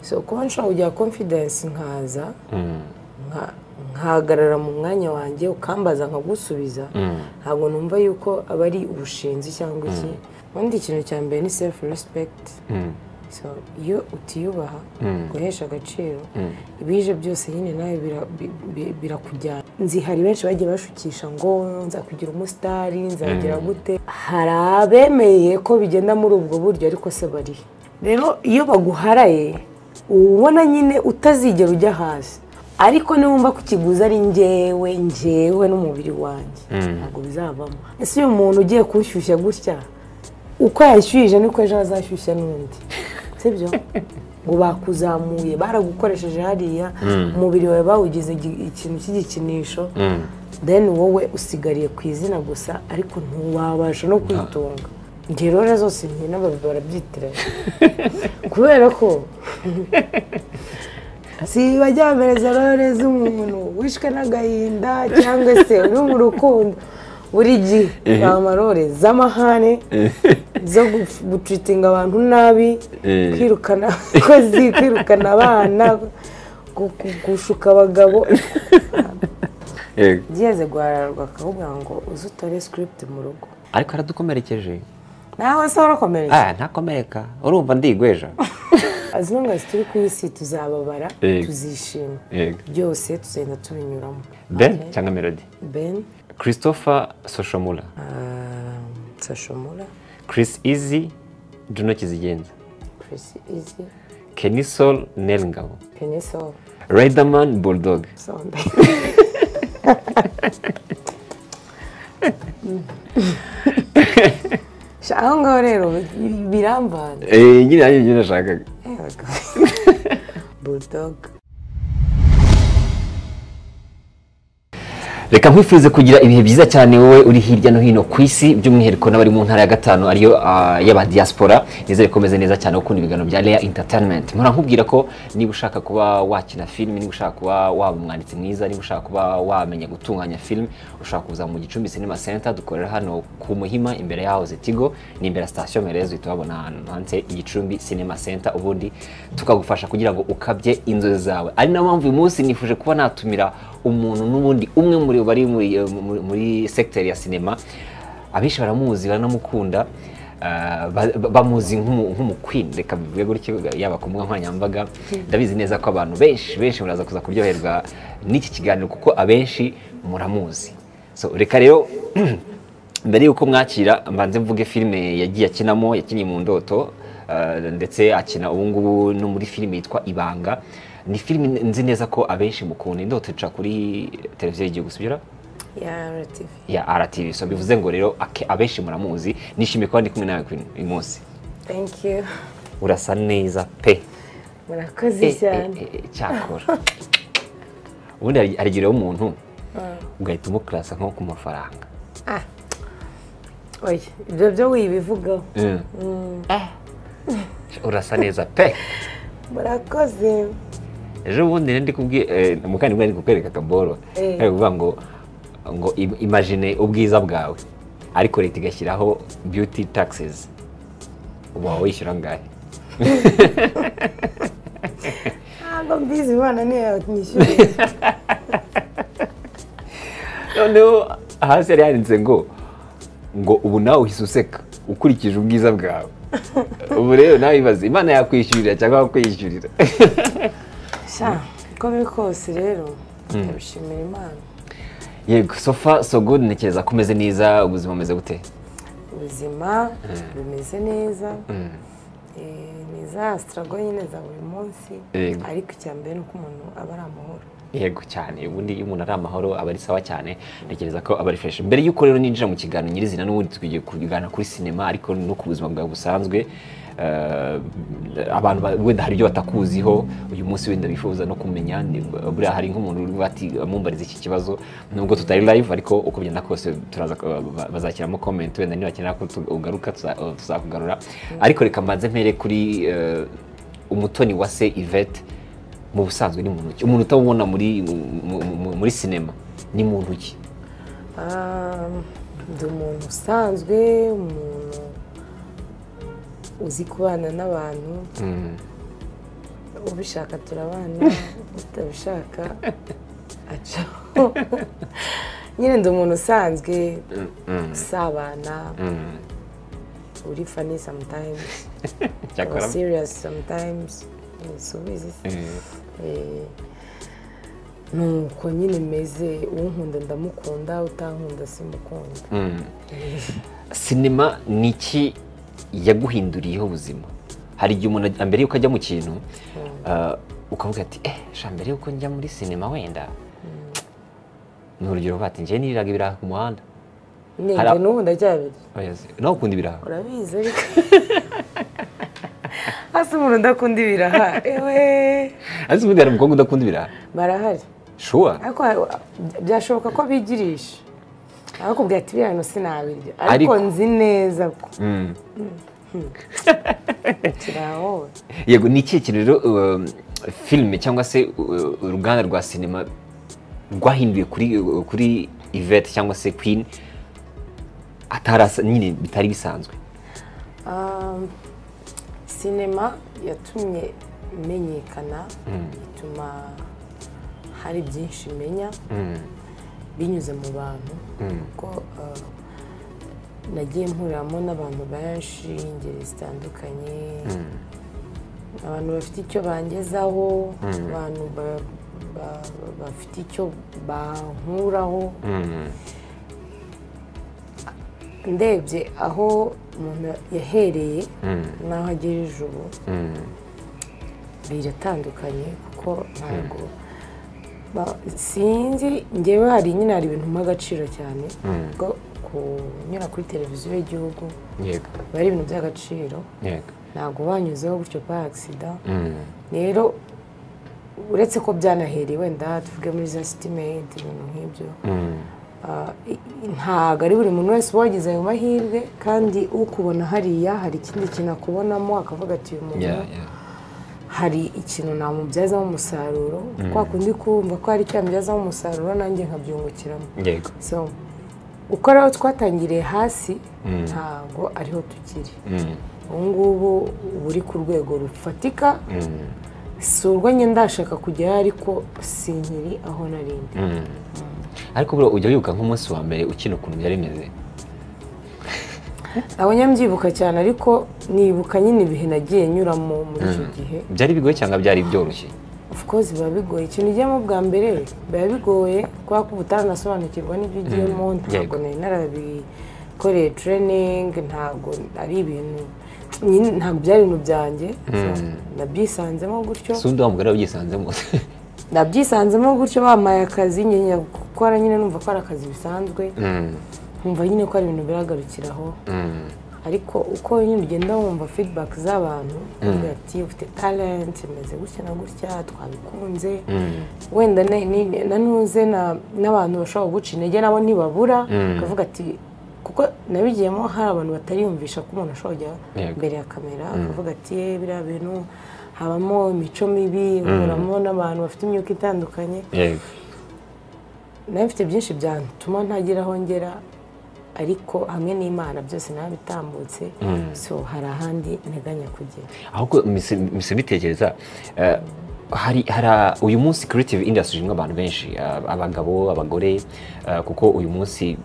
So kuba nshobora kugira confidence nkaza nkahagarara mu mwanya wanjye ukambaza nkagusubiza, ntabwo numva yuko aba ari ubushinzi cyangwa iki. Ubundi ikintu cya mbere ni self respect. So iyo utiyubaha, guhesha agaciro, ibije byose nyine nawe birakujyana. Nzi hari benshi bagiye bashukisha ngo nza kugira umusitari, nzagira gute. Hari abemeye ko bigenda muri ubwo buryo, ariko se bari rero iyo baguharaye ubona nyine utazigera ujya hasi. Ariko niwumva ko ikiguzi ari njyewe n'umubiri wanjye, ntabwo bizavamo. Ese uyu muntu ugiye kunshyushya gutya, uko yashyuhije niko ejo azashyushya n'undi, sibyo? Ngo bakuzamuye, baragukoresheje hariya, umubiri wawe bawugize ikintu cy'igikinisho, then wowe usigariye ku izina gusa, ariko ntiwabasha no kwitunga. Njye rero zose nkina barabyitiranya kubera ko si bajyamereza role z'umuntu wishwe n'agahinda cyangwa se uri mu rukundo. Buri gihe amarore z'amahane zo gutritinga abantu nabi, kwirukana abakozi, kwirukana abana, gushuka abagabo. Byeze guhararwa akavuga ngo uze utore script mu rugo. Ariko aradukomerekeje. Nawe se warakomereka? Ntakomereka, urumva ndigweja. As long as turi ku isi tuzababara, tuzishima, byose tuzagenda tubinyuramo. Ben cyangwa Melody? Ben. Christopher Soshomura. Soshomura. Chris Easy, Juno Kizigenza. Chris Easy. Kenny Sol, Nel Ngabo. Kenny Sol. Riderman, Bulldog. Sonde. Aho ngaho rero biramvana. Nyine nanjye ibyo nashakaga. Bulldog. Reka nkwifurize kugira ibihe byiza cyane wowe uri hirya no hino ku isi, by'umwihariko n'abari mu ntara ya gatanu ariyo y'aba diaspora. Nizere komeze neza cyane ukunda ibiganiro bya Lea Entertainment. Mpora nkubwira ko niba ushaka kuba wakina filime, niba ushaka kuba waba umwanditsi mwiza, niba ushaka kuba wamenya gutunganya filime, ushaka kuza mu Gicumbi Cinema Center dukorera hano ku Muhima imbere ya House Tigo, ni imbere ya station Merez, uhita wabona ahantu handitse Gicumbi Cinema Center, ubundi tukagufasha kugira ngo ukabye inzozi zawe. Ari na mpamvu uyu munsi nifuje kuba natumira umuntu n'ubundi umwe muri bari muri secteur ya sinema. Abenshi baramuzi, baranamukunda, bamuzi nk'umuqueen, reka bivuge gutyo, yaba ku mbuga nkoranyambaga. Ndabizi neza ko abantu benshi benshi muraza kuza kuryoherwa n'iki kiganiro kuko abenshi muramuzi. So reka rero mbere yuko mwakira mbanze mvuge filime yagiye akinamo, yakinnye mu ndoto, ndetse akina ubu ngubu no muri filime yitwa Ibanga. Ni filime nzi neza ko abenshi mukunda. Indoto ica kuri televiziyo y'igihugu, sibyo? Ya RTV. Ya RTV. So bivuze ngo rero abenshi muramuzi. Nishimiye kuba ndi kumwe nawe uyu munsi. Thank you. Urasa neza pe. Murakoze cyane. Cyakora. Ubundi harigira umuntu ugahita umuklasa nko ku mafaranga. Oya, ibyo byo wibivugaho. Urasa neza pe. Murakoze. Ejo bundi ndi kubwiye mukandi bwa ndi kukwereka akaboro, ari kuvuga ngo imagine ubwiza bwawe ariko leta igashyiraho beauty taxes, uba wishyura angahe? Ntabwo mbizi, Imana niyo yanyishyuriye. Noneho hasi yari yanditse ngo ubu nawe uhise useka ukurikije ubwiza bwawe. Ubu rero nawe ibaze, Imana yakwishyurira cyangwa yakwishyurira? Sha, uko biri kose rero ndabishimira Imana. Yego, so far so good, ntekereza ko umeze neza. Ubuzima bumeze gute? Ubuzima bumeze neza. Ni za struggle nyine za buri munsi, ariko icya mbere ni uko umuntu aba ari amahoro. Yego cyane, ubundi iyo umuntu ari amahoro aba ari sawa cyane, ntekereza ko aba ari fresh. Mbere y'uko rero ninjira mu kiganiro nyirizina, n'ubundi tugiye kuganira kuri sinema ariko no ku buzima bwawe busanzwe. Abantu wenda hari ibyo batakuziho uyu munsi wenda bifuza no kumenya. Buriya hari nk'umuntu uri ati mumbarize iki kibazo, nubwo tutari live ariko uko bigenda kose turaza bazakiramo comment, wenda niba bakenera ko ugaruka tuzakugarura. Ariko reka mbanze mpere kuri Umutoni wa se Yvette. Mu busanzwe ni muntu ki? Umuntu utamubona muri sinema ni muntu ki? Ndi umuntu usanzwe, umuntu uzi kubana n'abantu, Ubishaka turabana, utabishaka acaho. Nyine ndi umuntu usanzwe, usabana, uri funny sometimes, or serious sometimes, subizi. Nuko nyine meze, unkunda ndamukunda, utankunda simukunda. Sinema ni iki yaguhinduriyeho ubuzima? Hari igihe umuntu mbere yuko ajya mu kintu ukavuga ati sha mbere yuko njya muri sinema wenda ni urugero bati njye niriraga ibiraha ku muhanda. Njye n'ubu ndacyabirya. Nawe ukunda ibiraha? Urabizi ariko. Hasi umuntu udakunda ibiraha ewe. Hasi ubundi hari umukobwa udakunda ibiraha? Barahari. Sure. Ariko byashoboka ko bigirisha. Akubwira ati biriya bintu sinabirya, ariko nzi neza ko kiraho. Yego, ni ikihe kintu rero filime cyangwa se uruganda rwa sinema rwahinduye kuri Yvette cyangwa se Queen atarasa nyine bitari bisanzwe? Sinema yatumye menyekana, ituma hari byinshi menya binyuze mu bantu, kuko nagiye mpuriramo n'abantu benshi ingeri zitandukanye, abantu bafite icyo bangezaho, abantu bafite icyo bankuraho. Ndebye aho umuntu yahereye n'aho agejeje ubu biratandukanye, kuko ntabwo sinzi ngewe hari nyine hari ibintu mpa agaciro cyane, kuko kunyura kuri televiziyo y'igihugu biba ari ibintu by'agaciro, ntabwo banyuzeho gutyo par accident. Rero uretse ko byanahereye wenda tuvuge muri za City Maid ibintu nk'ibyo, ntabwo ari buri muntu wese wagize ayo mahirwe, kandi ukubona hariya hari ikindi kintu akubonamo akavuga ati uyu muntu hari ikintu namubyazamo umusaruro, kwa kundi kumva ko hari icyo yamubyazamo umusaruro nanjye nkabyungukiramo. So uko rero twatangiriye hasi ntabwo ariho tukiri ubu ngubu, buri ku rwego rufatika, si urwo njye ndashaka kugera ariko sinkiri aho narindi. Ariko bro, ujya wibuka nk'umunsi wa mbere ukina ukuntu byari bimeze? Ntabwo njya cyane, ariko nibuka nyine ibihe nagiye nyuramo muri icyo gihe. Byari bigoye cyangwa byari byoroshye? Of course biba bigoye. Ikintu ugiyemo bwa mbere biba bigoye kubera ko utaranasobanukirwa n'ibyo ugiyemo, ntabwo nari narabikoreye training, ntabwo ari ibintu ntabwo byari ibintu byanjye, nabyisanzemo gutyo. Si undi wa mugore wabyisanzemo? Nabyisanzemo gutyo, bampaye akazi njya gukora nyine numva ko ari akazi bisanzwe, nkumva nyine ko ari ibintu biragarukiraho. Ariko uko nyine ugenda wumva feedback z'abantu, uvuga ati ufite talent imeze gutya na gutya, twabikunze, wenda nanuze n'abantu bashobora guca intege nabo ntibabura, ukavuga ati kuko nabigiyemo hari abantu batariyumvisha ko umuntu ashobora kujya imbere ya kamera, akavuga ati biriya bintu habamo imico mibi, uhuramo n'abantu bafite imyuka itandukanye. Nawe mfite byinshi byatuma ntagira aho ngera, ariko hamwe n'Imana byose nabitambutse, so hari ahandi nteganya kugera. Ahubwo mise bitekereza hari uyu munsi creative industry irimo abantu benshi, abagabo, abagore, kuko uyu munsi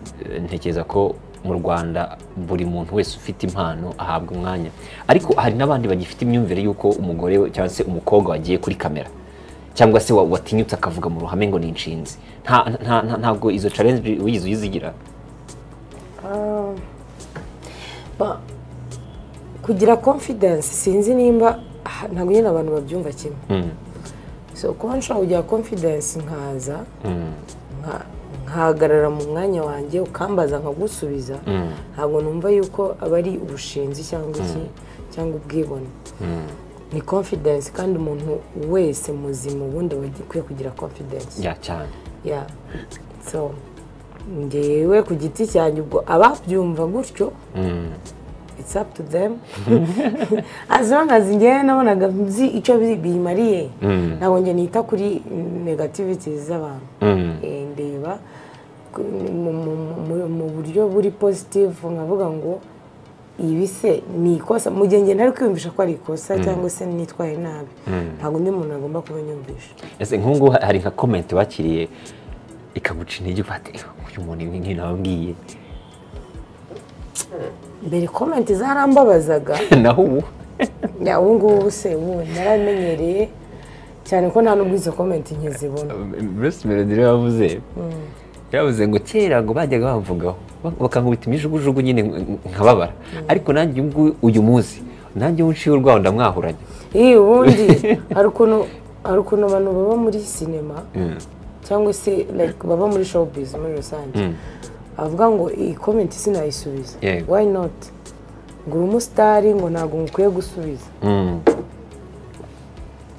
ntekereza ko mu Rwanda buri muntu wese ufite impano ahabwa umwanya, ariko hari n'abandi bagifite imyumvire y'uko umugore cyangwa se umukobwa wagiye kuri kamera cyangwa se watinyutse akavuga mu ruhame ngo ni inshinzi. Ntabwo izo challenge wigize uyizigira? Kugira confidence sinzi nimba ntabwo nyine abantu babyumva kimwe. So kuba nshobora kugira confidence nkaza nkahagarara mu mwanya wanjye ukambaza nkagusubiza, ntabwo numva yuko aba ari ubushinzi cyangwa iki cyangwa ubwibone. Ni confidence, kandi umuntu wese muzima ubundi aba akwiye kugira confidence. Cyane. So ngewe ku giti cyanjye ubwo ababyumva gutyo it's up to them. As long as ngewe nabonaga nzi icyo bimariye, ntabwo nge nita kuri negativities z'abantu. Ndeba mu buryo buri positive, nkavuga ngo Ibi se ni ikosa mu gihe njye ntari kwiyumvisha ko ari ikosa cyangwa se nitwaye nabi, ntabwo undi muntu agomba kubinyumvisha. Ese nk'ubu hari nka comment bakiriye ikaguca intege ufate uyu muntu ibi ngibi nababwiye? Mbere comment zarambabazaga. Naho ubu? Ya, ubu ngubu se ubu naramenyereye cyane ko nta nubwo izo comment nkizibona. Bruce Melody rero yavuze ngo kera ngo bajyaga bamvugaho bakankubita imijugujugu nyine nkababara, ariko nanjye uyu munsi nanjye unciye urwaho ndamwahuranye. Ubundi hari ukuntu abantu baba muri sinema cyangwa se like baba muri showbiz muri rusange avuga ngo iyi comment sinayisubiza. Why not? Ngo uri umusitari ngo ntabwo mukwiye gusubiza.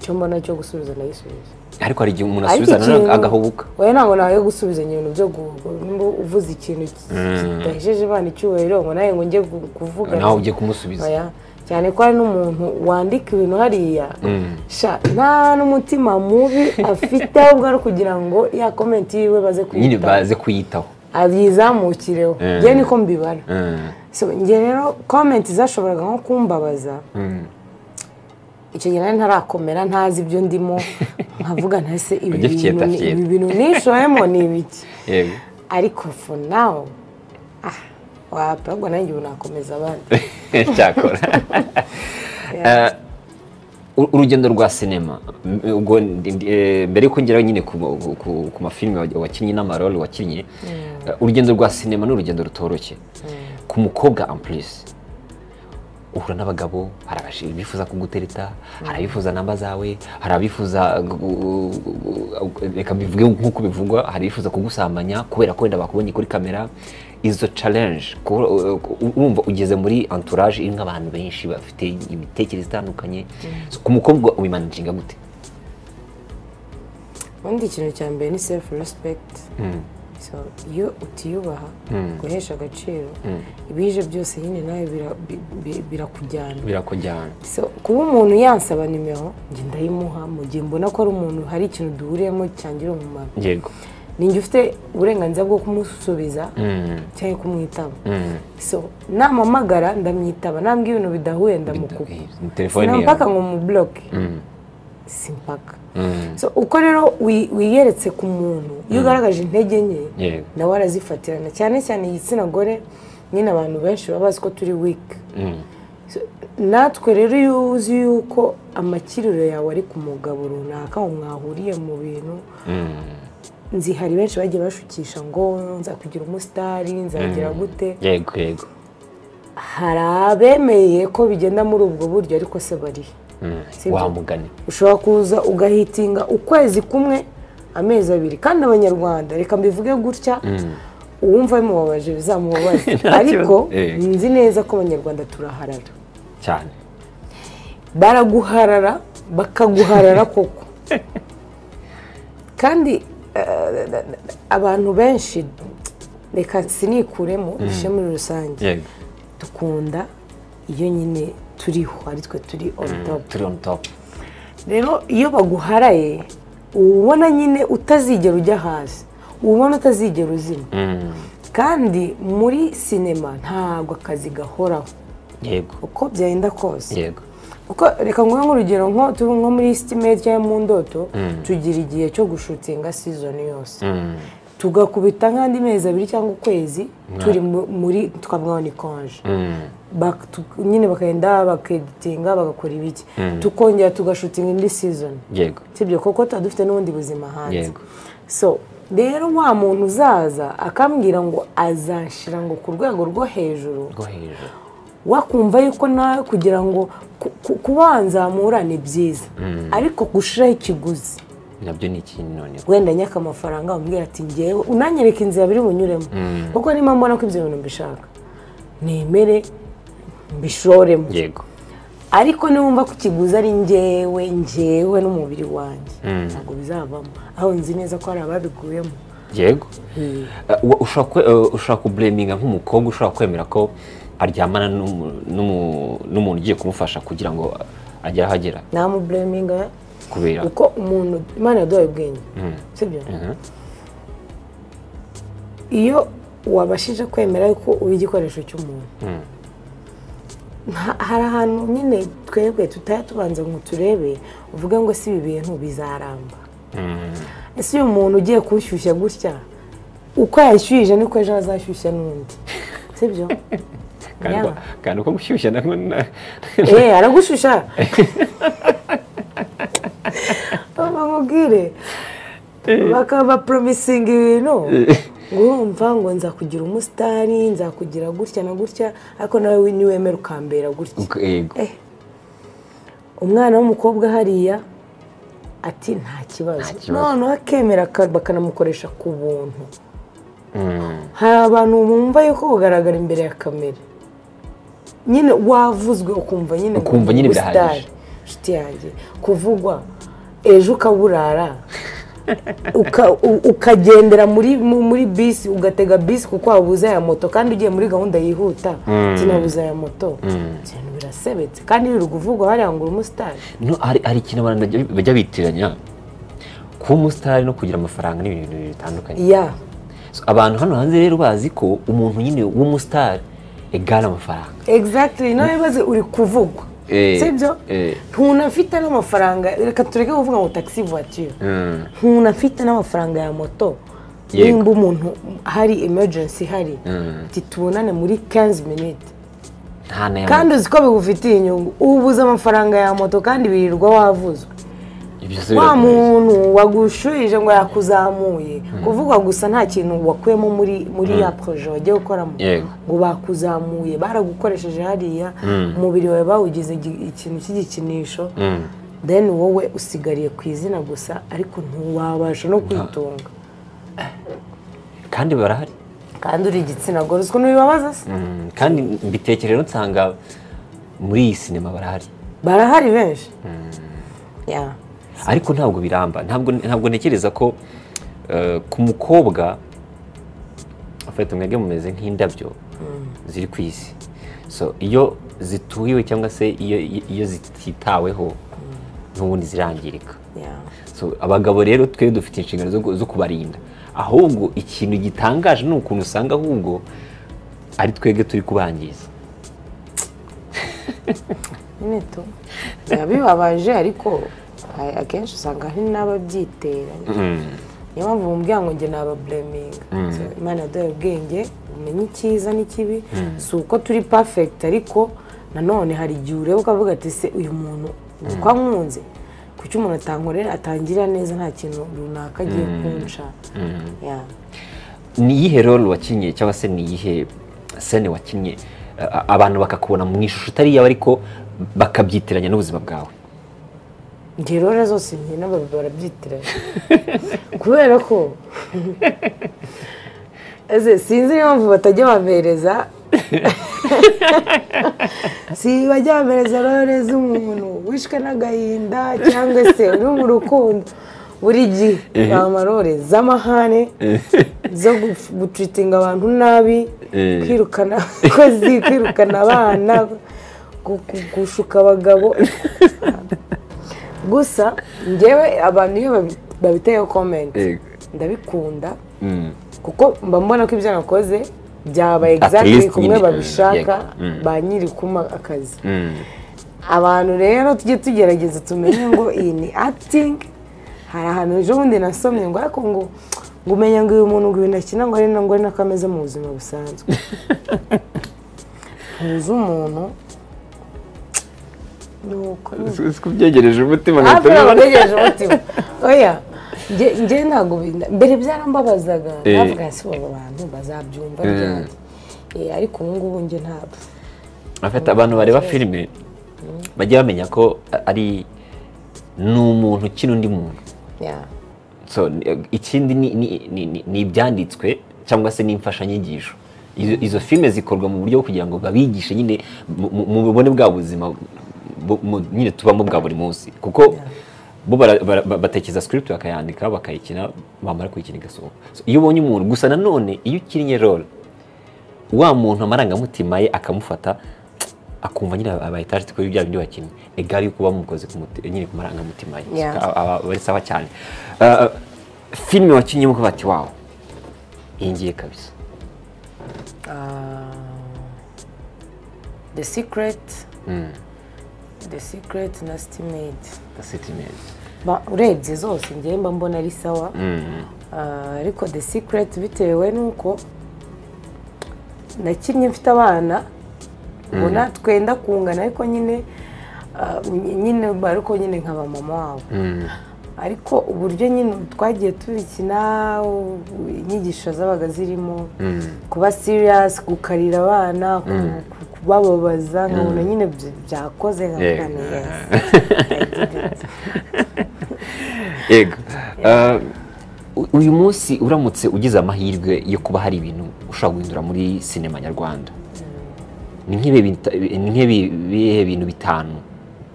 Icyo mbona cyo gusubiza ndayisubiza. Ariko hari igihe umuntu asubiza agahubuka. Oya, ntabwo nawe gusubiza ibintu byo nimba uvuze ikintu kidahejeje Imana icyubahiro ngo nawe ngo njye kuvuga nawe ujye kumusubiza. Oya, cyane ko hari n'umuntu wandika ibintu hariya sha nta n'umutima mubi afite, ahubwo ari kugira ngo ya comment yiwe baze kuyitaho, nyine baze kuyitaho ayizamukireho. Njye niko mbibara. So njye rero comment zashoboraga nko kumbabaza icyo gihe nari ntarakomera, ntazi ibyo ndimo, nkavuga ntase ibi bintu nishoyemo ni ibiki. Ariko for now wapfa nanjye ubu nakomeza abandi. Cyakora urugendo rwa sinema ubwo mbere yuko ngera nyine ku mafilime wakinnye n'amarole wakinnye, urugendo rwa sinema ni urugendo rutoroshye ku mukobwa en plus. Uhura n'abagabo, hari abifuza kugutereta, hari abifuza namba zawe, hari abifuza, reka mbivuge nk'uko bivugwa, hari abifuza kugusambanya kubera ko wenda bakubonye kuri kamera. Izo challenge, urumva ugeze muri entourage irimo abantu benshi bafite imitekerereze itandukanye, ku mukobwa ubimanaginga gute? Ubundi ikintu cya mbere ni self respect. So iyo utiyubaha, guhesha agaciro, ibije byose nyine nawe birakujyana. So kuba umuntu yansaba nimero njye ndayimuha mu gihe mbona ko ari umuntu hari ikintu duhuriyemo cyangira umumaro. Yego. Ninjye ufite uburenganzira bwo kumusubiza cyangwa kumwitaba. So namamagara ndamwitaba, nambwiye ibintu bidahuye ndamukupa. Sinampaka ngo mubloke. Simpaka. So uko rero wiyeretse ku muntu, iyo ugaragaje intege nke nawe arazifatirana, cyane cyane igitsina gore nyine abantu benshi baba bazi ko turi weak. Natwe rero iyo uzi yuko amakiriro yawe ari ku mugabo runaka mwahuriye mu bintu, nzi hari benshi bagiye bashukisha ngo nzakugira umusitari, nzagira gute. Yego yego. Hari abemeye ko bigenda muri ubwo buryo, ariko se bari wa mugani ushobora kuza ugahitinga ukwezi kumwe, amezi abiri. Kandi abanyarwanda reka mbivuge gutya, uwumva bimubabaje bizamubabaze, ariko nzi neza ko abanyarwanda turaharara cyane. Baraguharara bakaguharara koko. Kandi abantu benshi reka sinikuremo ishe muri rusange, dukunda iyo nyine turiho ari twe turi on top. Turi on top. Rero iyo baguharaye ubona nyine utazigera ujya hasi, ubona utazigera uzima. Kandi muri sinema ntabwo akazi gahoraho. Yego. Uko byenda kose. Yego. Uko reka nguhe nk'urugero nko turi nko muri estimate cyangwa mu ndoto, tugira igihe cyo gushutinga season yose. Tugakubita nk'andi mezi abiri cyangwa ukwezi turi muri twavuga ni konje. Nyine bakagenda bakeditinga bagakora ibiki, tukongera tugashutinga indi season. Yego. Sibyo koko tuba dufite n'ubundi buzima hanze. Yego. So rero wa muntu uzaza akambwira ngo azanshira ngo ku rwego rwo hejuru, wakumva yuko nawe kugira ngo kubanzamura ni byiza, ariko gushiraho ikiguzi nabyo ni ikintu. None wenda nyaka amafaranga umbwira ati ngewe unanyereka inzira biri bunyuremo, kuko niba mbona ko ibyo bintu mbishaka nemere mbishoremo. Yego. Ariko niwumva ko ikiguzi ari ngewe n'umubiri wanjye, ntabwo bizavamo. Aho nzi neza ko hari ababiguyemo. Yego. Ushobora kubleminga nk'umukobwa ushobora kwemera ko aryamana n'umuntu ugiye kumufasha kugira ngo agere aho agera? Namubleminga kubera uko umuntu Imana yaduhaye ubwenge, sibyo? Iyo wabashije kwemera yuko uri igikoresho cy'umuntu, Hari ahantu nyine twebwe tutaya tubanza ngo turebe uvuge ngo si ibi bintu bizaramba. Ese uyu muntu ugiye kunshyushya gutya uko yashyuhije niko ejo azashyushya n'undi, sibyo? Kandi uko gushyushya aragushyushya. Bamubwire bakaba promisinga ibintu ngo urumva ngo nzakugira umusitari, nzakugira gutya na gutya, ariko nawe niwemera ukambera gutya. Umwana w'umukobwa hariya ati nta kibazo, noneho akemera bakanamukoresha ku buntu. Hari abantu bumva yuko kugaragara imbere ya kamera nyine wavuzwe ukumva nyine birahagije. Inshuti yanjye kuvugwa ejo ukaburara ukagendera muri bisi, ugatega bisi kuko wabuze aya moto kandi ugiye muri gahunda yihuta sinabuze aya moto, ibintu birasebetse kandi biri kuvugwa hariya ngo uri umusitari. Hari ikintu abantu bajya bitiranya kuba umusitari no kugira amafaranga ni ibintu bitandukanye. Abantu hano hanze rero bazi ko umuntu nyine w'umusitari egana amafaranga. Exactly, nawe bazi uri kuvugwa, sibyo? Ntunafite n'amafaranga, reka tureke kuvuga ngo taxi voiture. Ntunafite n'amafaranga ya moto. Nimba umuntu hari emergency hari, ati tubonane muri 15 minutes. Kandi uzi ko bigufitiye inyungu, ubuze amafaranga ya moto kandi birirwa wavuzwe. Wa muntu wagushuhije ngo yakuzamuye, kuvuga gusa nta kintu wakuyemo muri ya projet wagiye gukoramo, ngo bakuzamuye baragukoresheje hariya, umubiri wawe bawugize ikintu cy'igikinisho, then wowe usigariye ku izina gusa ariko ntiwabasha no kwitunga. Kandi barahari. Kandi uri igitsina gore, uzi ukuntu bibabaza se? Kandi mbitekereje nsanga muri iyi sinema barahari. Barahari benshi. Ariko ntabwo biramba, ntabwo ntekereza ko ku mukobwa afite mwebwe mumeze nk'indabyo ziri ku isi. So iyo zituhiwe cyangwa se iyo zititaweho n'ubundi zirangirika. So abagabo rero twe dufite inshingano zo kubarinda. Ahubwo ikintu gitangaje ni ukuntu usanga ahubwo ari twebwe turi kubangiza. Nyine tu bibabaje, ariko akenshi usanga hari n'ababyitera. Niyo mpamvu mubwira ngo njye nabableminga. Imana yaduhaye ubwenge, umenye icyiza n'ikibi, si uko turi perfect, ariko nanone hari igihe ureba ukavuga ati se uyu muntu uko ankunze, kuki umuntu atankorera atangira neza nta kintu runaka agiye kunca. Ni iyihe role wakinnye cyangwa se ni iyihe scene wakinnye abantu bakakubona mu ishusho itari iyawe ariko bakabyitiranya n'ubuzima bwawe? Njye role zose nkina barabyitiranya kubera ko ese sinzi impamvu batajya bampereza, si bajya bampereza role z'umuntu wishwe n'agahinda cyangwa se uri mu rukundo. Buri gihe bampa role z'amahane, zo gutreatinga abantu nabi, kwirukana abakozi, kwirukana abana, gushuka abagabo. Gusa njyewe abantu iyo babiteyeho comment ndabikunda, kuko mba mbona ko ibyo nakoze byabaye exactly kumwe babishaka, ba nyiri kuma akazi. Abantu rero tujye tugerageza tumenye ngo iyi ni acting. Hari ahantu ejo bundi nasomye ngo ariko ngo umenya ngo uyu muntu ngo ibintu akina ngo ari ngo ari nako ameze mu buzima busanzwe. Ntuzi umuntu nuko kubyegereje umutima. Oya njye ntabwo mbere byarambabazaga, navuga si abo bantu bazabyumva ryari, ariko ubu ngubu njye ntabwo. Afite abantu bareba filime bajya bamenya ko ari n'umuntu ukina undi muntu. So ikindi ni ibyanditswe cyangwa se n'imfashanyigisho. Izo filime zikorwa mu buryo kugira ngo babigishe nyine mu bubone bwa buzima nyine tubamo bwa buri munsi, kuko bo batekereza script bakayandika bakayikina, bamara kuyikina igasohoka. Iyo ubonye umuntu gusa nanone iyo ukinnye role wa muntu amarangamutima ye akamufata akumva nyine abaye target kuri bya bindi wakinnye, egari kuba mukoze nyine ku marangamutima ye bari sawa cyane. Filime wakinnye muko bati wawo ingiye kabisa. The Secret. The Secret na City Maid. The City Maid. Urebye zose ngiye mba mbona ari sawa. Ariko The Secret bitewe nuko nakinnye mfite abana ubona twenda kungana, ariko nyine ariko nyine nkaba mama wabo. Ariko uburyo nyine twagiye tubikina, inyigisho zabaga zirimo kuba serious, gukarira abana, kubababaza, nkabona nyine byakoze nkavuga ni yes. Yego. Uyu munsi uramutse ugize amahirwe yo kuba hari ibintu ushobora guhindura muri sinema nyarwanda, ni nk'ibihe bintu 5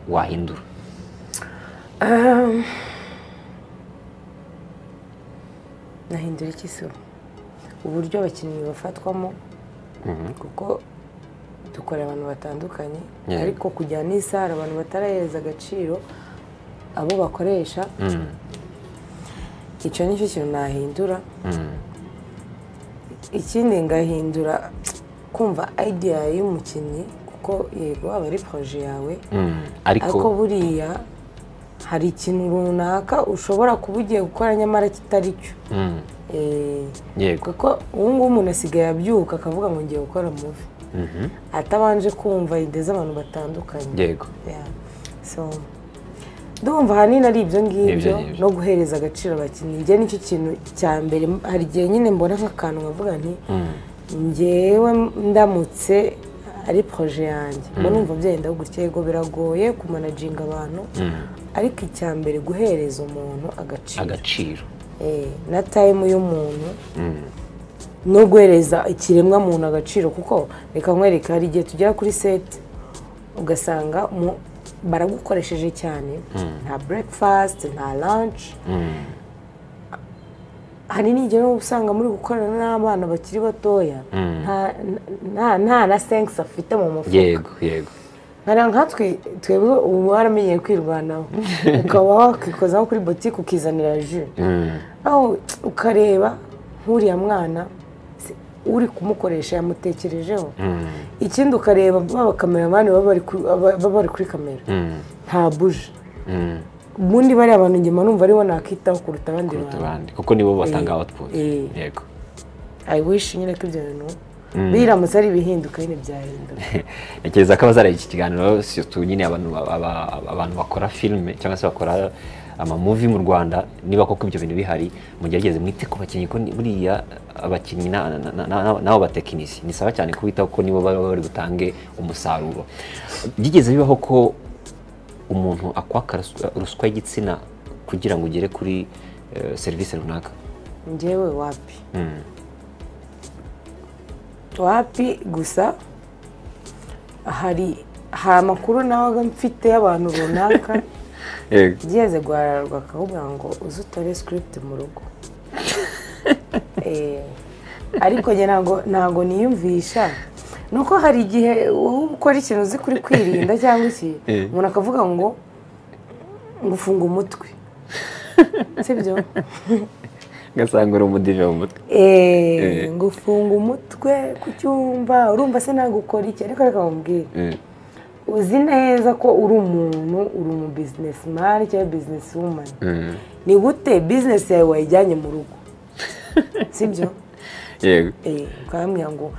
wahindura? Nahindura iki se? Uburyo abakinnyi bafatwamo, kuko dukora abantu batandukanye, ariko kujya n'isara abantu batarahereza agaciro abo bakoresha. Icyo nicyo kintu nahindura. Ikindi ngahindura kumva idea y'umukinnyi, kuko yego aba ari projet yawe, ariko buriya hari ikintu runaka ushobora kuba ugiye gukora nyamara kitari cyo. Kuko ubu ngubu umuntu asigaye abyuka akavuga ngo ngiye gukora movie, atabanje kumva idea z'abantu batandukanye. Yego. So ndumva ahanini ari ibyo ngibyo, no guhereza agaciro abakinnyi. Njye nicyo kintu cya mbere. Hari igihe nyine mbona nk'akantu nkavuga nti njyewe ndamutse ari projet yanjye, mbona numva byenda gutya. Yego biragoye kumanaginga abantu, ariko icya mbere guhereza umuntu agaciro na time y'umuntu, no guhereza ikiremwa muntu agaciro. Kuko reka nkwereke, hari igihe tugera kuri set ugasanga baragukoresheje cyane, nta breakfast, nta lunch. Hari n'igihe usanga muri gukorana n'abana bakiri batoya, nta na sense afite mu mufuka. Yego yego. Nkatwe twebwe ubu waramenyeye kwirwanaho, ukaba wakikozaho kuri boutique ukizanira jus, aho ukareba nk'uriya mwana uri kumukoresha yamutekerejeho. Ikindi ukareba baba kameramani baba bari kuri kamera, nta buje. Ubundi bari abantu njye numva aribo nakitaho kuruta abandi bantu, kuko nibo batanga output. Yego. I wish nyine ko ibyo bintu biramutse ari ibihinduka nyine byahinduka. Ntekereza ko abazareba iki kiganiro surtout nyine abantu bakora filime cyangwa se bakora amamuvi mu Rwanda, niba koko ibyo bintu bihari, mugerageze mwite ku bakinnyi, ko buriya abakinnyi nabo batekinisi ni sawa cyane kubitaho, ko nibo baba bari butange umusaruro. Byigeze bibaho ko umuntu akwaka ruswa y'igitsina kugira ngo ugere kuri serivisi runaka? Njyewe wapi. Wapi, gusa hari amakuru nawe mfite y'abantu runaka byeze guhararwa akavuga ngo uze utore script mu rugo. Ariko njye ntabwo niyumvisha. Nuko hari igihe ukora ikintu uzi kuri kwirinda cyangwa iki, umuntu akavuga ngo ngufunga umutwe, sibyo? Ngasanga uri umudive mu mutwe. Ngufunga umutwe ku cyumba, urumva se ntabwo ukora iki? Ariko reka nkubwire, uzi neza ko uri umuntu, uri umu businessman cyangwa businesswoman, ni gute business yawe wayijyanye mu rugo, sibyo? Yego. Ukambwira ngo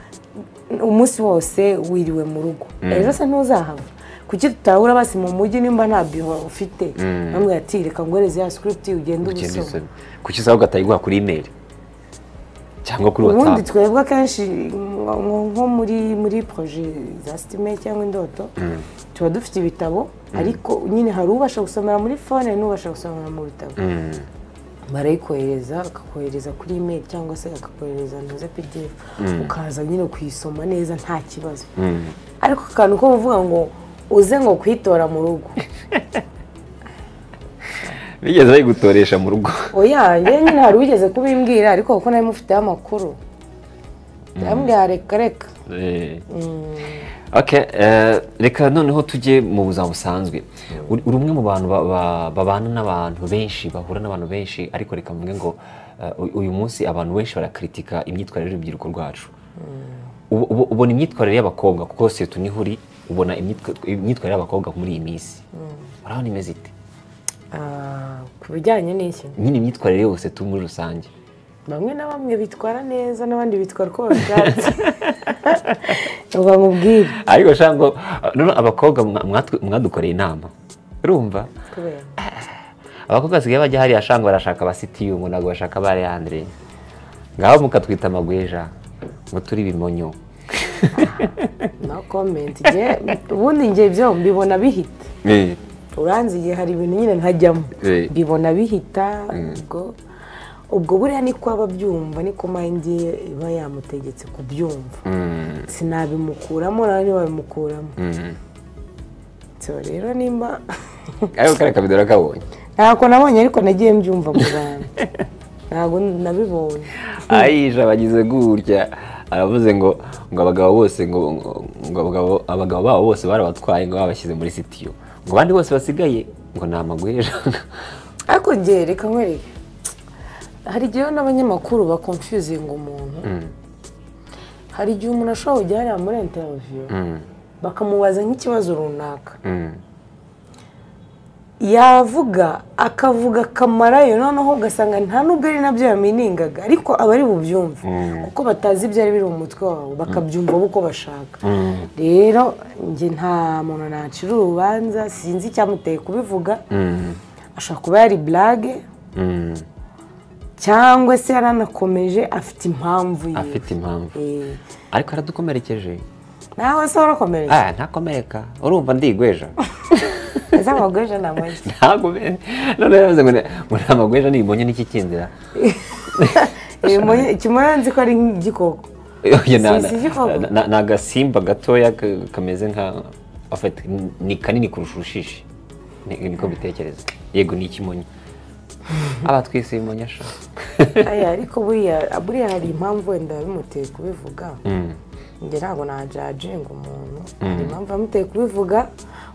umunsi wose wiriwe mu rugo, ejo se ntuzahava? Kuki tutahura basi mu mujyi nimba nta biro ufite? Bamwe ati reka nguhereze ya script ugende ubisome. Kuki usaba ugatayiguha kuri email cyangwa kuri WhatsApp? Ubundi twebwe akenshi nko muri projet za City Maid cyangwa Indoto tuba dufite ibitabo, ariko nyine hari ubasha gusomera muri phone n'ubasha gusomera mu bitabo. Barayikohereza, akakohereza kuri email cyangwa se akakohereza ntuze PDF, ukaza nyine kuyisoma neza nta kibazo. Ariko akantu ko kuvuga ngo uze ngo kwitora mu rugo, bigeze bayigutoresha mu rugo? Oya, njye nyine hari ugeze kubimbwira, ariko kuko nari mufiteho amakuru ndamubwira reka reka. Okay, reka noneho tujye mu buzima busanzwe. Uri umwe mu bantu babana n'abantu benshi, bahura n'abantu benshi, ariko reka mvuge ngo uyu munsi abantu benshi barakritika imyitwarire y'urubyiruko rwacu. Ubona imyitwarire y'abakobwa, kuko surtout niho uri, Ubona imyitwarire y'abakobwa muri iyi minsi, urabona imeze ite? Ku bijyanye n'iki? Nyine imyitwarire yose tu muri rusange. Bamwe na bamwe bitwara neza, n'abandi bitwara uko babishatse. Ubwo nkubwire. Ariko shango none abakobwa mwadukoreye inama, urumva? Kubera abakobwa basigaye bajya hariya shango barashaka abasitiyu, ngo ntabwo bashaka ba Leandre, ngaho mukatwita amagweja ngo turi ibimonyo. No comment. Ubundi njye ibyo mbibona bihita. Uranzi igihe hari ibintu nyine ntajyamo, mbibona bihita. Ubwo buriya niko aba abyumva, niko mind ye iba yamutegetse kubyumva. Sinabimukuramo nawe ntibabimukuramo. So rero nimba ariko kare kabidora kabonye, ntabwo nabonye, ariko nagiye mbyumva mu bantu, ntabwo nabibonye. Aisha bagize gutya aravuze ngo abagabo bose ngo abagabo babo bose barabatwaye, ngo babashyize muri sitiyo, ngo abandi bose basigaye ngo ni amagweja. Ariko njye reka nkwereke, hari igihe n'abanyamakuru bakonfuzinga umuntu. Hari igihe umuntu ashobora kujya hariya muri interview bakamubaza nk'ikibazo runaka, yavuga akavuga akamarayo, noneho ugasanga nta nubwo ari nabyo yaminingaga, ariko aba ari bubyumve kuko batazi ibyo ari biri mu mutwe wabo, bakabyumva uko bashaka. Rero njye nta muntu nacira urubanza, sinzi icyamuteye kubivuga. Ashobora kuba yari blague, cyangwa se yaranakomeje afite impamvu ye. Afite impamvu. Ariko aradukomerekeje. Nawe se warakomereka? Ntakomereka, urumva ndigweja. Ese amagweja ni amagi? Ntabwo none yavuze ngo ni amagweja, nibonye n'iki kindira. Ikimonyo nzi ko ari nk'igikoko. Ni agasimba gatoya kameze nka, ni kanini kurusha urushishi, niko mbitekereza. Yego ni ikimonyo. Aba twese ibimonyo sha. Ariko buriya hari impamvu wenda bimuteye kubivuga. Njye ntabwo najajinga umuntu, hari impamvu yamuteye kubivuga,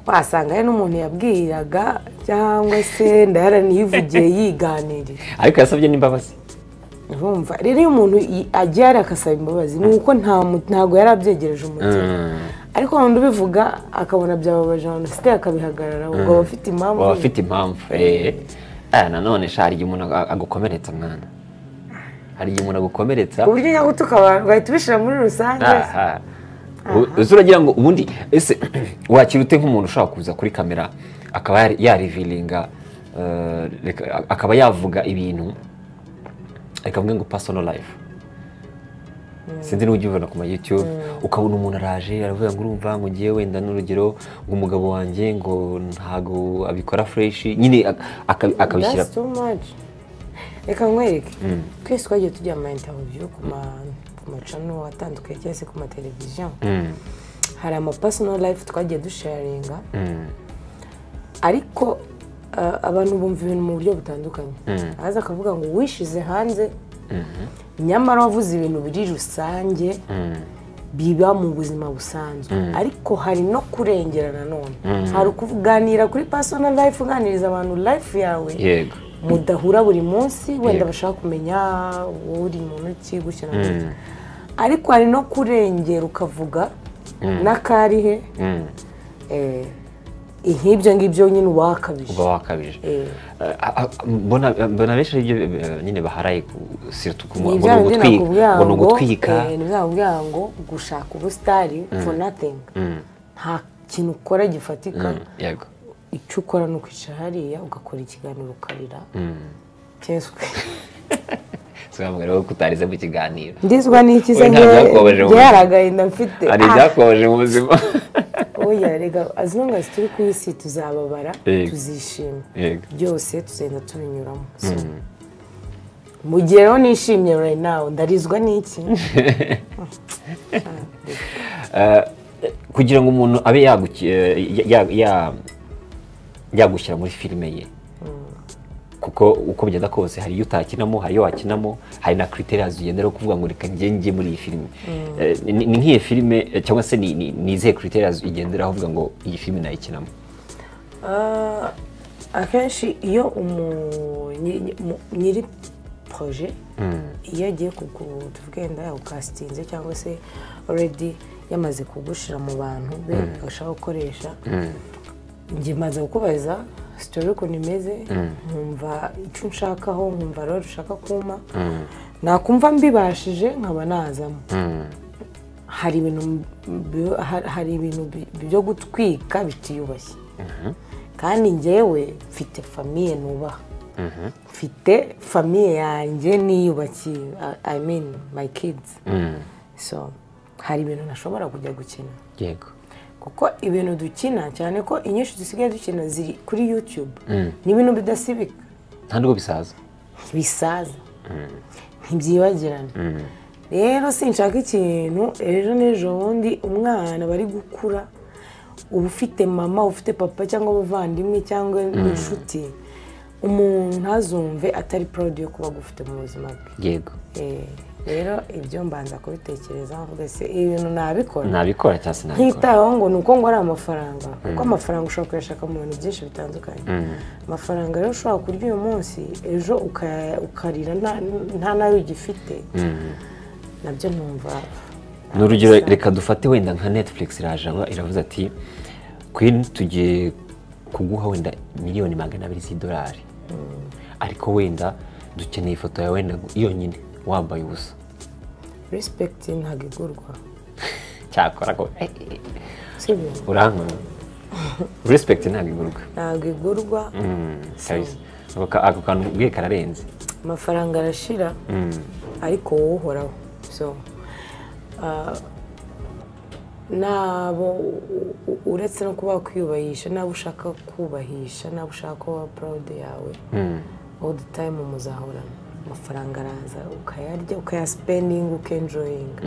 wasanga ari n'umuntu yabwiraga cyangwa se yaranivugiye yiganirira. Ariko yasabye n'imbabazi. Urumva rero iyo umuntu agiye akasaba imbabazi ni uko ntabwo yari abyegereje umutima. Ariko undi ubivuga akabona byababaje abantu, site akabihagarara, ubwo aba afite impamvu. Aba afite impamvu. Nanone sha hari igihe umuntu agukomeretsa mwana. Hari igihe umuntu agukomeretsa ku buryo nyagutuka abantu ugahita ubishyira muri rusange. Ese uragira ngo ubundi ese wakira ute nk'umuntu ushaka kuza kuri kamera akaba yarivilinga, akaba yavuga ibintu akavuga ngo personal life, sinzi n'ujya ubibona ku ma YouTube, ukabona umuntu araje aravuga ngo urumva ngo ngiye wenda n'urugero ngo umugabo wanjye ngo ntago abikora fresh nyine akabishyira. That's too much. Reka nkwereke, twese twagiye tujya ama interview ku macano atandukanye cyangwa se ku mateleviziyo, hari ama personal life twagiye dusharinga, ariko abantu bumva ibintu mu buryo butandukanye. Aza akavuga ngo wishize hanze, nyamara wavuze ibintu biri rusange biba mu buzima busanzwe. Ariko hari no kurengera nanone, hari kuganira kuri personal life, uganiriza abantu life yawe mudahura buri munsi, wenda bashaka kumenya uri muntu ki gutya na gutya. Ariko hari no kurengera ukavuga n'akarihe nk'ibyo ngibyo nyine wakabije. Uba wakabije. Mbona benshi ibyo nyine baharaye ngo ni ugutwika. Ni bya ngo gushaka ubusitari for nothing. Nta kintu ukora gifatika. Icyo ukora ni ukwicara hariya ugakora ikiganiro ukarira. Sobanura ko utarize mu kiganiro. Ndizwa n'iki se nge yaragahinda mfite. Ari ibyakubabaje mu buzima. Oya rega, as long as turi ku isi tuzababara, tuzishima. Byose tuzenda tubinyuramo. Mu gihe rero nishimye right now, ndarizwa n'iki? Kugira ngo umuntu abe yagushyira muri filime ye, kuko uko bigenda kose hari iyo utakinamo, hari iyo wakinamo, hari na criteria zigendera kuvuga ngo reka njye muri iyi filime. Ni nk'iyi filime cyangwa se ni izihe criteria igenderaho uvuga ngo iyi filime nayikinamo? Akenshi iyo nyiri projet iyo agiye tuvugenda yawukasitinze cyangwa se already Yamaze kugushira mu bantu be ashaka gukoresha. Njye maze kukubaza story ukuntu imeze, nkumva icyo nshakaho, nkumva rero ushaka kuma, nakumva mbibashije nkaba nazamo. Hari ibintu byo gutwika bitiyubashye. Kandi njyewe mfite famille nubaha, mfite famille yanjye niyubakiye, I mean my kids. So hari ibintu ntashobora kujya gukina. Yego. Kuko ibintu dukina cyane ko inyinshi dusigaye dukina ziri kuri YouTube, ni ibintu bidasibika, nta nubwo bisaza, bisaza, ntibyibagirana. Rero sinshaka ikintu ejo n'ejo bundi umwana bari gukura, uba ufite mama, ufite papa cyangwa abavandimwe cyangwa inshuti, umuntu ntazumve atari proud yo kuba agufite mu buzima bwe. Yego. Rero ibyo mbanza kubitekereza mvuga se ibintu nabikora, nabikora cyangwa sinabikora, ntitayeho ngo ni uko ngo ari amafaranga, kuko amafaranga ushobora kuyashaka mu bintu byinshi bitandukanye. Amafaranga rero ushobora kurya uyu munsi, ejo ukarira nta nayo ugifite, nabyo numva. Ni urugero reka dufate wenda nka Netflix iraje iravuze ati Queen tugiye kuguha wenda $200,000,000 z'idolari, ariko wenda dukeneye ifoto yawe wenda yonyine wambaye ubusa. Respect ntabwo igurwa. Cyakora ko urankora. Respect ntabwo igurwa. Ntabwo igurwa. Ako kantu ubwiye kararenze. Amafaranga arashira, ariko wowe uhoraho. So nabo uretse no kuba kwiyubahisha, nabo ushaka kubahisha, nabo ushaka kuba proud yawe, all the time muzahorana. Amafaranga araza ukayarya, ukayaspending, ukenjoyinga.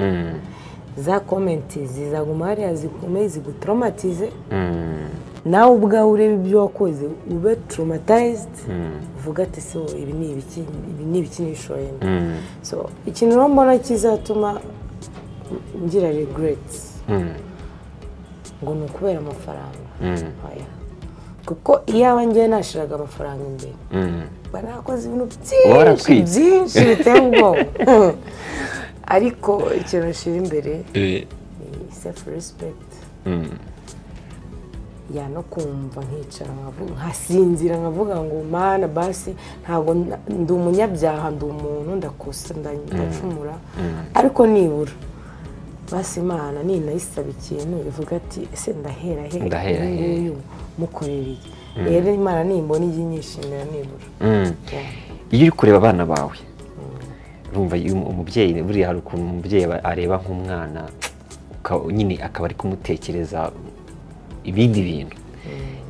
Za comment zizaguma hariya zikomeye zigutraumatize, nawe ubwawe urebe ibyo wakoze ube traumatized, uvuga ati so ibi ni ibiki, ibi ni ibiki nishoyemo. So ikintu rero mbona kizatuma ngira regrets ngo ni ukubera amafaranga. Oya. Kuko iyaba njye nashiraga amafaranga imbere, banakoze ibintu byinshi byinshi biteye ubwoba. Ariko ikintu nshira imbere ni self respect. Ya no kumva nkicara nkavuga, nkasinzira nkavuga ngo mana basi ntabwo ndi umunyabyaha, ndi umuntu, ndakosa, ndacumura, ariko nibura basi Imana ninayisaba ikintu ivuga ati ese ndahera he, nguyu mukorera iki. Rero Imana nimbona ijye inyishimira nibura. Iyo uri kureba abana bawe, urumva umubyeyi buriya hari ukuntu umubyeyi areba nk'umwana nyine akaba ari kumutekereza ibindi bintu.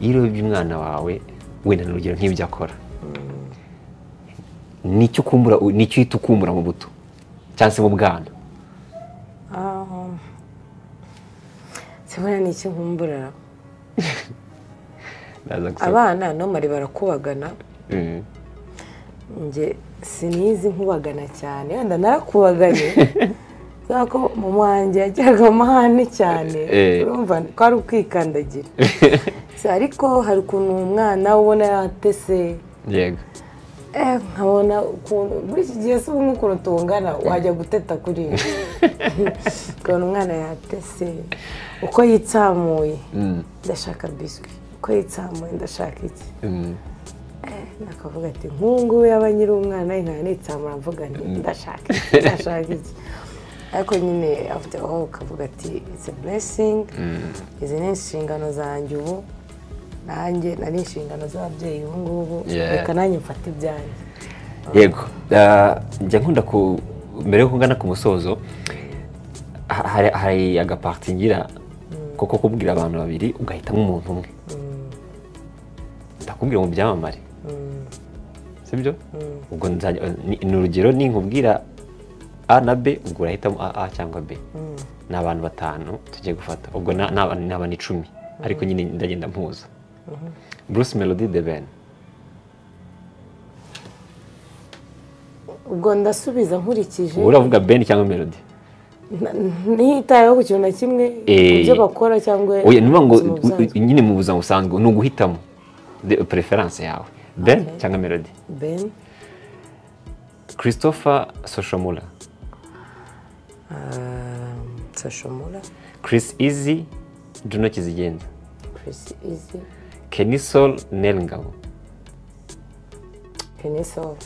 Iyo urebye umwana wawe wenda ni urugero nk'ibyo akora, nicyo ukumbura, nicyo uhita ukumbura mu buto cyangwa se mu bwana? Sibona nicyo nkumbura. Abana nomari barakubagana. Njye sinizi nkubagana cyane, wenda narakubaganye ko mama wanjye yagiraga amahane cyane, urumva ko ari ukwikandagira. Ariko hari ukuntu umwana ubona yatese. Yego. Nkabona ukuntu muri iki gihe se ubu nk'ukuntu tungana wajya guteta kuri ibi. Ukabona umwana yatese, uko yitsamuye ndashaka biswi, uko yitsamuye ndashaka iki. Nakavuga ati nk'ubu yaba nyiri umwana nkaba nitsamura mvuga nti ndashaka iki, ndashaka iki. Ariko nyine after all ukavuga ati it's a blessing, izi ni inshingano zanjye ubu, nanjye nari inshingano z'ababyeyi ubu ngubu, reka nanjye mfate ibyanjye. Yego, njya nkunda ku mbere yo kugana ku musozo, hari agaparti ngira koko kubwira abantu babiri ugahitamo umuntu umwe. Ndakubwira mu byamamare, sibyo? Ubwo ni urugero ninkubwira A na B, ubwo urahitamo A cyangwa B. Ni abantu batanu tugiye gufata, ubwo ni abantu 10, ariko nyine ndagenda mpuza. Bruce Melody, The Ben. Ubwo ndasubiza nkurikije. Uravuga Ben cyangwa Melody? Ntitayeho ku kintu na kimwe ibyo bakora cyangwa oya, niba ngo nyine mu buzima busanzwe ni uguhitamo preference yawe. Ben cyangwa Melody? Ben. Christopher Soshomura. Soshomura. Chris Easy, Juno Kizigenza. Chris Easy. Kenny Sol, Nel Ngabo. Kenny Sol.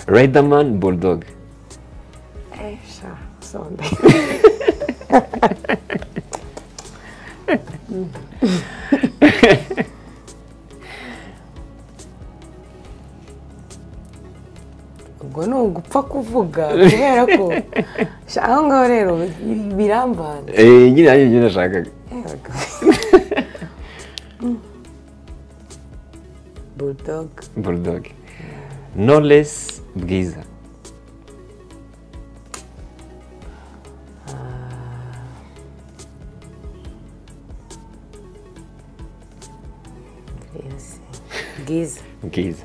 Riderman, Bulldog. Sha, sonde. Ubwo ni ugupfa kuvuga kubera ko aho ngaho rero biramvanze. Nyine nanjye ibyo nashakaga. Bulldog. Bulldog. Knowless, Bwiza. Bwiza. Bwiza.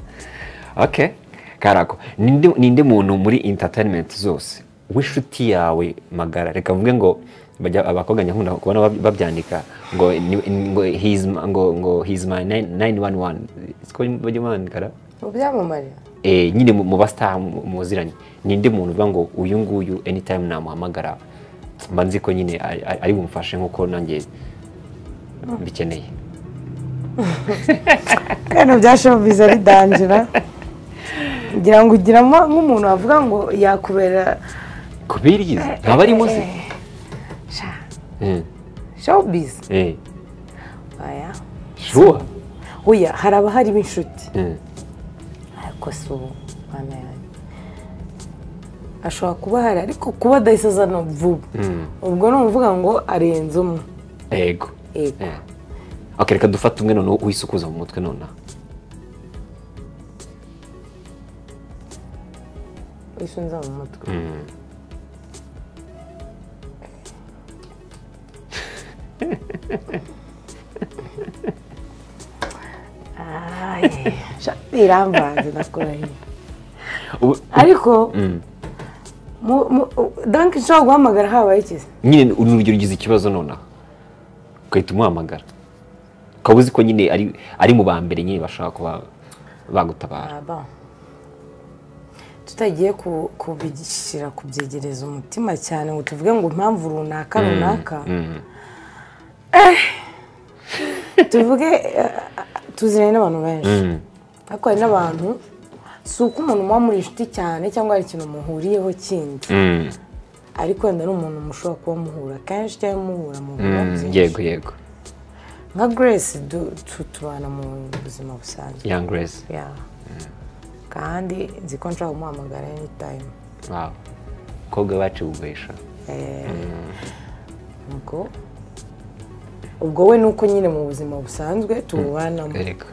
Okay. Karako, ninde muntu muri entertainment zose w'inshuti yawe magara, reka mvuge ngo abakobwa nkunda kubona babyandika ngo ngo he's ngo he's my 911, siko bajya bandika mu byamamare nyine mu bastar muziranye, ninde muntu uvuga ngo uyu nguyu anytime namuhamagara mba nzi ko nyine ari bumfashe nkuko nanjye bikeneye. Kano bya showbiz ari danger. Ngira ngo ugiramo nk'umuntu avuga ngo yakubera kubiriza ntaba ari muzi sha showbiz aya sure oya hari abahari b'inshuti ariko si ubu mwana yanjye ashobora kuba hari ariko kuba adahise no vuba ubwo ni ukuvuga ngo arenze umwe. Yego yego. Okay, reka dufate umwe noneho wisukuza mu mutwe nonaha. Isunza mu mutwe. Biramvanze ndakurahiye. Ariko donc nshobora guhamagara habaye iki? Nyine urugero ugize ikibazo nonaha ugahita umuhamagara ukaba uzi ko nyine ari mu ba mbere nyine bashaka kuba bagutabara. Tutagiye kubishyira kubyegereza umutima cyane ngo tuvuge ngo impamvu runaka runaka, tuvuge tuziranye n'abantu benshi, ariko hari n'abantu si uko umuntu muba muri inshuti cyane cyangwa hari ikintu muhuriyeho kindi, ariko wenda ni umuntu mushobora kuba muhura kenshi cyangwa muhura mu bintu byinshi. Yego yego. Nka Grace tubana mu buzima busanzwe. Young Grace. Kandi nzi ko nshobora kumuhamagara anytime. Wow. Koga bacu bugwesha. Ubwo we nuko nyine mu buzima busanzwe tububanamo. Yego.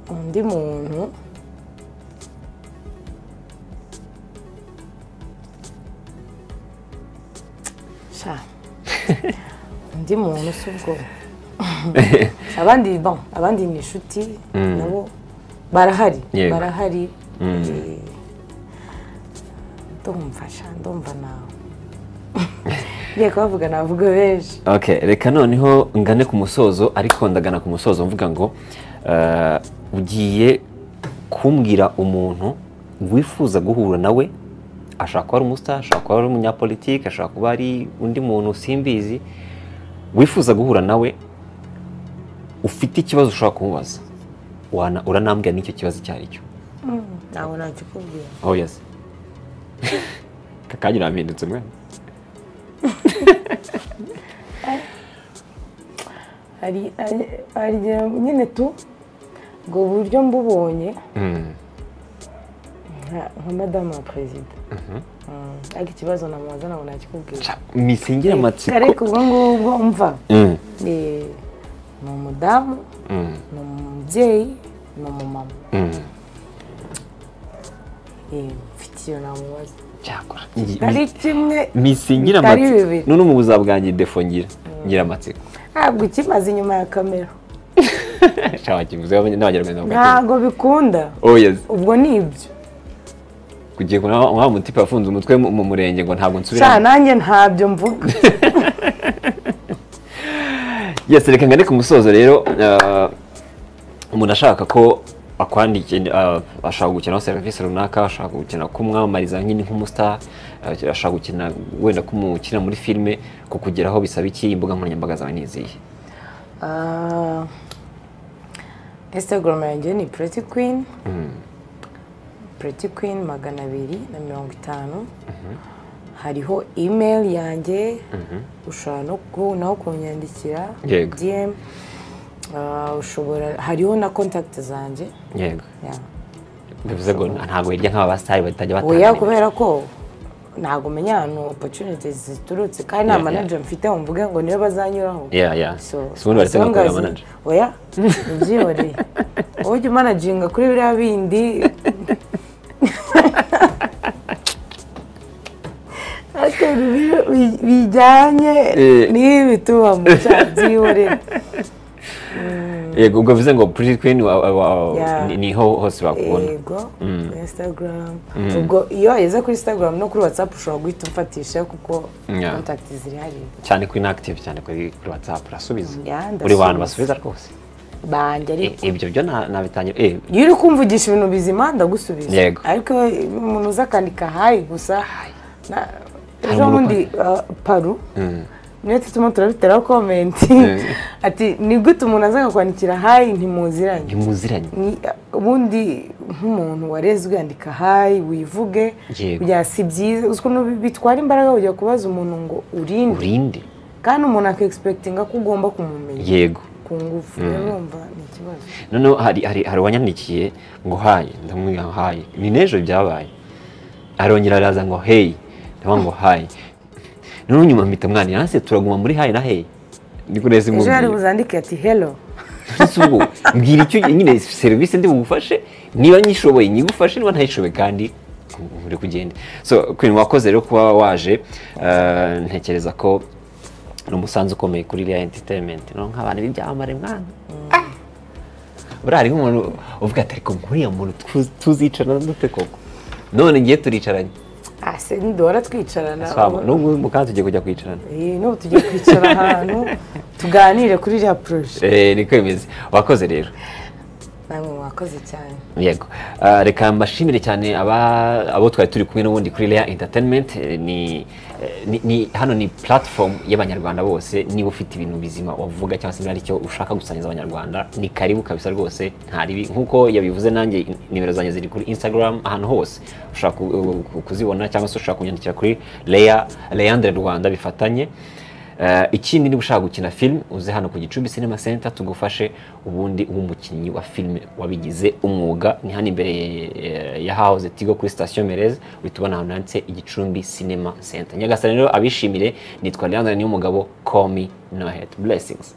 Undi muntu sha undi muntu si ubwo abandi bon abandi ni inshuti nabo barahari barahari. Ndumva nawe ngiye kubavuga navuga benshi. Okay, reka noneho ngane ku musozo, ariko ndagana ku musozo mvuga ngo ugiye kumbwira umuntu wifuza guhura nawe, ashaka kuba ari umustar, ashaka kuba ari umunyapolitike, ashaka kuba ari undi muntu simbizi, wifuza guhura nawe ufite ikibazo ushaka kumubaza, uranambwira n'icyo kibazo icyo ari cyo. Ntabwo nakikubwira. Oh yes. Kakanya urampindutse mwana. Hari nyine tu ubwo buryo mbubonye nka madame wa perezida, ariko ikibazo namubaza ntabwo nakikubwira. Misingire amatsiko. Ariko ubwo ngubwo mva ni umudamu, ni umubyeyi, ni umumama. Mfite iyo namubaza. Cyakora ari kimwe misingire amatsiko. None mu buzima bwanjye defo ngira amatsiko. Ntabwo ukimaze inyuma ya kamera. Shawa kivuze n'abanyarwanda ntabwo bikunda. Oh yes. Ubwo ni ibyo. Kugiye ngo wa mutipe afunze umutwe mu murenge ngo ntabwo nsubira. Sha nanjye ntabyo mvuga. Yes, reka ngane ku musozo rero. Umuntu ashaka ko akwandike, ashaka gukina serivisi runaka, ashaka gukina kumwamamariza nyine nk'umustar, ashaka gukina wenda kumukina muri filime, kukugeraho bisaba iki? Imbuga nkoranyambaga zawe ni izihe? Instagram yanjye ni Pretty Queen. Pretty Queen 250. Hariho email yanjye, ushobora no kunyandikira DM, ushobora, hariho na contact zanjye. Yego. Bivuze ngo ntabwo hirya nk'aba star batajya batanga. Oya, kubera ko ntabwo menya ahantu opportunities ziturutse, kandi nta manager mfite ngo mvuge ngo niyo bazanyuraho. So ubundi baretse no kureba manager. Oya, ubyihoreye. Wowe ujya umanaginga kuri biriya bindi. Ariko bijyanye n'ibi tuba mu byihorere. Yego, ubwo bivuze ngo Pretty Queen niho hose bakubona. Yego, Instagram. Ubwo iyo wageze kuri Instagram no kuri WhatsApp ushobora guhita umfatisha kuko contact ziri hariya. Cyane kuri inactive, cyane kuri WhatsApp urasubiza. Uri bantu basubiza rwose. Banjye ariko. Ibyo byo nabitangira. Iyo uri kumvugisha ibintu bizima ndagusubiza. Ariko umuntu uza akandika hi gusa. Ejo bundi Paru niyo tutuma turabiteraho comment ati ni gute umuntu aza kwandikira hi ntimuziranye. Ntimuziranye. Ubundi nk'umuntu warezwe yandika hi wivuge kugira si byiza, ukuntu bitwara imbaraga ujya kubaza umuntu ngo urinde. Urinde. Kandi umuntu akexpectinga ko ugomba kumumenya. Yego. Ku ngufu urumva ni ikibazo. Noneho hari wanyandikiye ngo hi, ndamubwira hi. Ni n'ejo byabaye. Arongera araza ngo hey, ndamubwira ngo hi. None nyuma mpita mwana yanse turaguma muri hi na hey. Niko nese mubwira. Ejo ari buzandike ati hello. Subu mbwira icyo nyine service ndi bugufashe, niba nyishoboye nyigufashe, niba ntayishoboye kandi muri kugenda. So Queen, wakoze rero kuba waje, ntekereza ko n'umusanzu ukomeye kuri Lea Entertainment. No nk'abantu b'ibyamamare mwana. Buriya hari nk'umuntu uvuga ati ariko nkuriya muntu tuzicarana dute koko? None ngiye turicaranye. Ase nidora twicarana. N'ubu mukanzu tugiye kujya kwicarana. N'ubu tugiye kwicara ahantu tuganire kuri iriya projet. Niko bimeze. Wakoze rero. Namwe mwakoze cyane. Yego. Reka mbashimire cyane abo twari turi kumwe n'ubundi kuri Lea Entertainment. Ni hano ni platform y'abanyarwanda bose. Niba ufite ibintu bizima wavuga cyangwa se niba ari cyo ushaka gusangiza abanyarwanda, ni karibu kabisa rwose, nta ribi. Nkuko yabivuze nanjye nimero zanjye ziri kuri Instagram ahantu hose ushaka kuzibona, cyangwa se ushaka kunyandikira kuri Lea Leandre Rwanda bifatanye. Ikindi niba ushaka gukina film uze hano ku Gicumbi Cinema Center tugufashe, ubundi ube umukinnyi wa film wabigize umwuga. Ni hano imbere ya House Tigo kuri station Merez, uhita ubona ahantu handitse Igicumbi Cinema Center. Nyagasani rero abishimire. Nitwa Leandre Niyomugabo, call me no hate. Blessings.